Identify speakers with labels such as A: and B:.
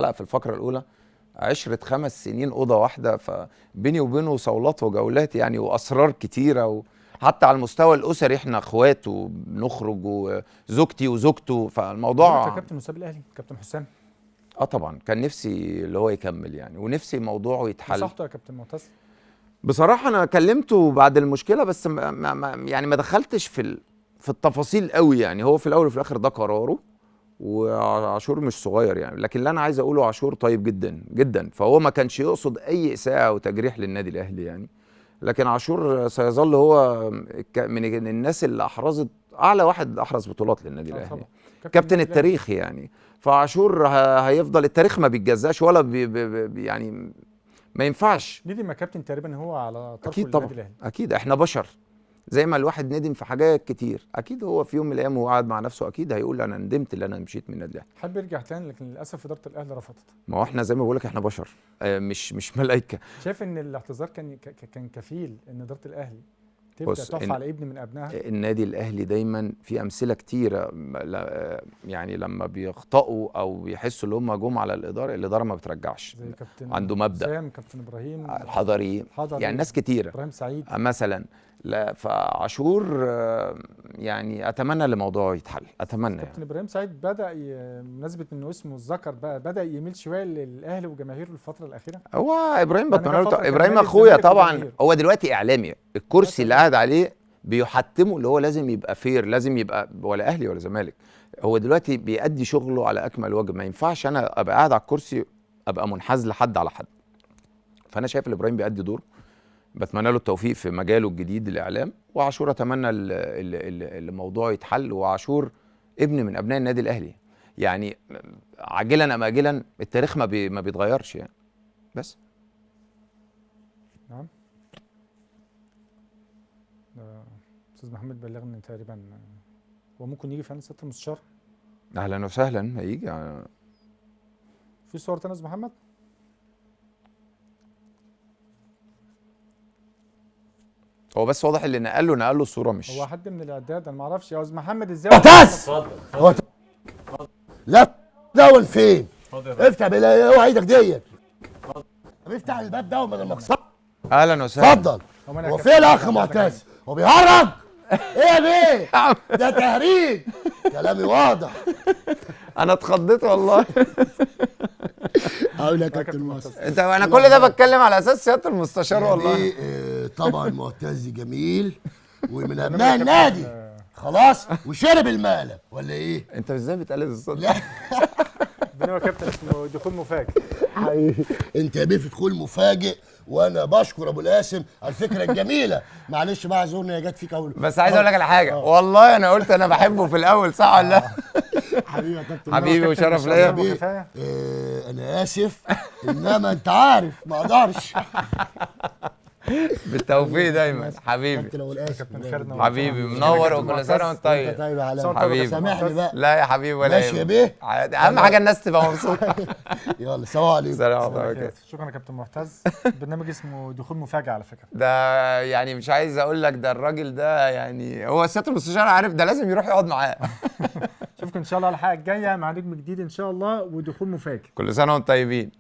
A: الحلقة في الفقرة الاولى، عشرة 5 سنين اوضة واحدة، فبيني وبينه صولات وجولات يعني واسرار كتيرة، وحتى على المستوى الاسري احنا اخوات وبنخرج وزوجتي وزوجته، فالموضوع.
B: كابتن وساب الاهلي كابتن حسام.
A: طبعا كان نفسي اللي هو يكمل يعني، ونفسي موضوعه يتحل.
B: نصحته يا كابتن معتز؟
A: بصراحة انا كلمته بعد المشكلة، بس ما يعني ما دخلتش في التفاصيل قوي يعني. هو في الاول وفي الاخر ده قراره، وعاشور مش صغير يعني، لكن اللي انا عايز اقوله عاشور طيب جدا جدا، فهو ما كانش يقصد اي اساءه او تجريح للنادي الاهلي يعني. لكن عاشور سيظل هو من الناس اللي احرزت اعلى واحد احرز بطولات للنادي الاهلي، كابتن التاريخ يعني. فعاشور هيفضل التاريخ ما بيتجزاش ولا بي يعني ما ينفعش.
B: ندم يا كابتن تقريبا هو على طرفه
A: اكيد طبعا،
B: النادي الاهلي.
A: اكيد احنا بشر زي ما الواحد ندم في حاجات كتير، اكيد هو في يوم من الايام وهو قاعد مع نفسه اكيد هيقول انا ندمت اللي انا مشيت من النادي الاهلي.
B: حب يرجع تاني لكن للاسف ادارة الاهلي رفضت.
A: ما هو احنا زي ما بقول لك احنا بشر، مش ملائكة.
B: شايف ان الاعتذار كان كفيل ان ادارة الاهلي تبدا تقف على ابن من ابنائها؟
A: النادي الاهلي دايما في امثلة كتيرة يعني لما بيخطئوا او بيحسوا ان هم جم على الادارة، الادارة ما بترجعش.
B: زي كابتن
A: عنده مبدا،
B: سام، كابتن ابراهيم
A: الحضري، يعني ناس كتيرة،
B: ابراهيم سعيد
A: مثلا. لا فعاشور يعني اتمنى لموضوعه يتحل، اتمنى.
B: كابتن يعني ابراهيم سعيد بدا بمناسبة انه اسمه اتذكر بقى، بدا يميل شوية للاهلي وجماهيره الفترة الاخيرة.
A: هو ابراهيم يعني ابراهيم اخويا طبعا، هو دلوقتي اعلامي، الكرسي اللي قاعد عليه بيحتمه اللي هو لازم يبقى fair، لازم يبقى ولا اهلي ولا زمالك. هو دلوقتي بيأدي شغله على اكمل وجه، ما ينفعش انا ابقى قاعد على الكرسي ابقى منحاز لحد على حد. فانا شايف ان ابراهيم بيأدي دوره، بتمنى له التوفيق في مجاله الجديد الاعلام. وعاشور اتمنى الموضوع يتحل، وعاشور ابن من ابناء النادي الاهلي يعني، عاجلا ام اجلا التاريخ ما بيتغيرش يعني. بس
B: نعم، استاذ محمد بلغني تقريبا هو ممكن يجي فعلا سيادة المستشار.
A: اهلا وسهلا، هيجي.
B: في صور تانية يا استاذ محمد؟
A: هو بس واضح اللي نقل له الصورة، مش
B: هو حد من الاعداد، انا ما اعرفش يا استاذ محمد ازاي.
C: معتز هو لا دون فين؟ افتح بالله، اوعى ايدك ديت، افتح الباب ده من المقصد.
A: اهلا وسهلا،
C: اتفضل. هو فين الاخ معتز؟ هو بيهرج؟ ايه يا بيه؟ ده تهريج. كلامي واضح.
A: انا اتخضيت والله.
C: هقول يا كابتن معتز
A: انت، انا كل ده بتكلم على اساس سيادة المستشار والله.
C: طبعا معتز جميل ومن ابناء النادي خلاص، وشرب المقلب ولا ايه؟
A: انت ازاي بتقلد الصوت؟
C: لا
B: ده يا كابتن اسمه دخول مفاجئ.
C: حقيقي انت يا بيه في دخول مفاجئ، وانا بشكر ابو القاسم على الفكرة الجميلة. معلش بقى اعذرني يا جت فيك اول،
A: بس عايز اقول لك على حاجة. والله انا قلت انا بحبه في الاول، صح ولا لا؟
C: حبيبي يا كابتن،
A: حبيبي وشرف ليا.
C: انا اسف انما انت عارف ما اقدرش.
A: بالتوفيق دايما حبيبي. حبيبي منور، وكل سنة وانت طيب.
C: حبيبي سامحني بقى.
A: لا يا حبيبي ولا
C: ماشي يا بيه،
A: اهم حاجة الناس تبقى مبسوطة.
C: يلا سلام عليكم.
A: سلام عليكم.
B: شكرا يا كابتن معتز. برنامج اسمه دخول مفاجاة على فكرة،
A: ده يعني مش عايز اقول لك، ده الراجل ده يعني هو سيادة المستشار عارف، ده لازم يروح يقعد معاه.
B: اشوفكم ان شاء الله الحلقة الجاية مع نجم جديد ان شاء الله ودخول مفاجئ.
A: كل سنة وانتم طيبين.